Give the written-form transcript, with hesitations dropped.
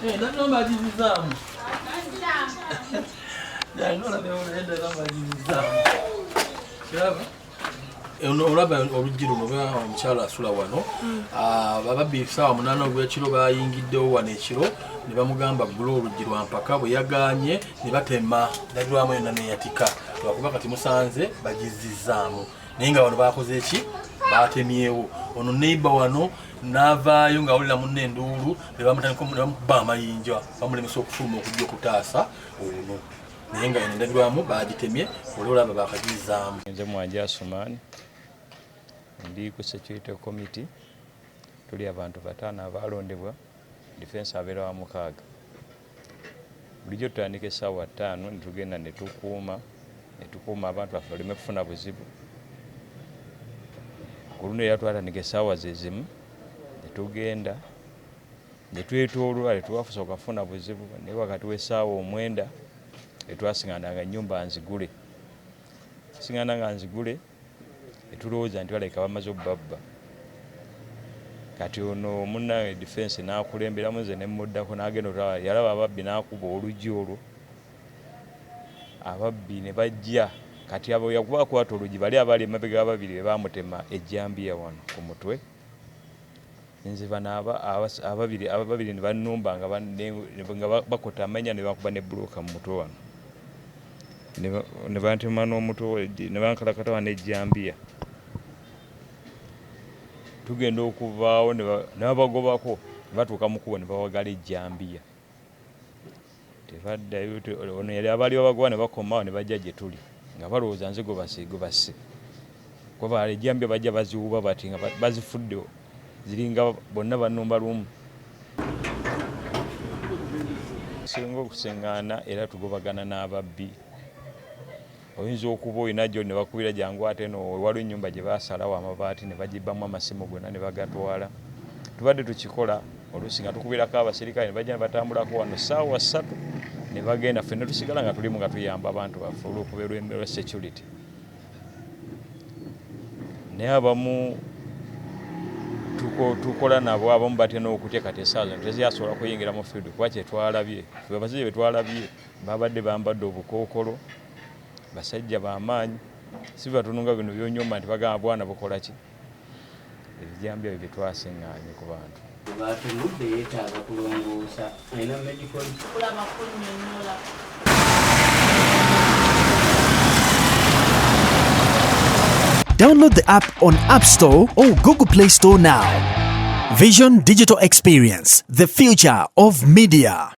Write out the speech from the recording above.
Ndabira mbagizizaamu. Ndabira. Kiraba? Olaba oluggi luno oba omukyalo asula wano. Ababbi 8:00 ogw'ekiro bayingiddewo wano ekiro ne bamugamba ggula oluggi lwa mpaka, bwe yagaanye ne batema ndabirwamu yonna neyatika, lwakuba kati musanze bagizzizaamu, naye nga wano bakoze ki, batemyewo. Ono neighbor wano n'avaayo ng'awulira munne enduulu ne bamutandika ne bamukuba amayinja, bamulemesa okufuluma okujja okutaasa ono, naye nga eno endabirwamu bagitemye, oli olaba bakagizaamu. Nze Mwanje Asuman, ndi ku security committee. Tuli abantu 5 abalondebwa, defense abeera wa 6. Bulijjo tutandika 5:00 ne tugenda ne tukuuma abantu baffe baleme kufuna buzibu. Ku luno era twatandika essaawa ze zimu ne tugenda ne twetooloola, tetwasooka kufuna buzibu, naye wakati w'9:00 etwasiŋŋana nga ennyumba nzigule. Siŋŋana nga nzigule, etulowooza nti balabika bamaze obbabba. Kati ono munnange defense n'akulemberamu, nze ne mmuddako, n'agenda otulaba, yalaba ababbi n'akuba oluggi olwo, ababbi ne bajja. Kati abo yakuba akwata oluggi, bali abaali emabega ababiri be baamutema ejjambiya wano ku mutwe. Nze bano ababiri ne bannumba nga bakota amanya ne bakuba ne bbulooka mu mutwe wano, ne bantema n'omutwe, ne bankalakata wano ejjambiya. Tugenda okuvaawo ne babagobako, ne batuuka mu kkubo ne bawagala ejjambiya, tebaddayo. Ono yali abaali babagoba ne bakomawo ne bajja gye tuli nga balowooza nze gwe basse, kuba ejjambiya bajja baziwuba bati nga bazifudde ziringa bonna bannumba lumu. Singa okusiŋŋaana era tugobagana n'ababbi. Oyinza okuba olina gyo ne bakubira jangu, ate no waliwo ennyumba gye baasalawo amabaati ne bagibbamu amasimu gonna ne bagatwala. Tubadde tukikola oluusi nga tukubirako abaserikale ne bajja ne batambulako wano 3:00 ne bagenda, ffenna tusigala nga tulimu nga tuyamba abantu baffe olw'okubeera lwa security. Naye abamu tukola nabo, abamu batya n'okutya. Kati essaawa zino tezyasobola kuyingira mu field, kuba kye twalabye, ffe abasajja be twalabye babadde bambadde obukookolo, basajja b'amaanyi, si batono nga bino by'onyoma nti bagamba bwana bukola ki. Ebijambiya bye twasiŋŋaanye ku bantu. Batunudde yeetaaga kulongoosa, alina medical Kulaba kunnyonnyola. Download the app on App Store or Google Play Store now. Vision Digital Experience, the future of media.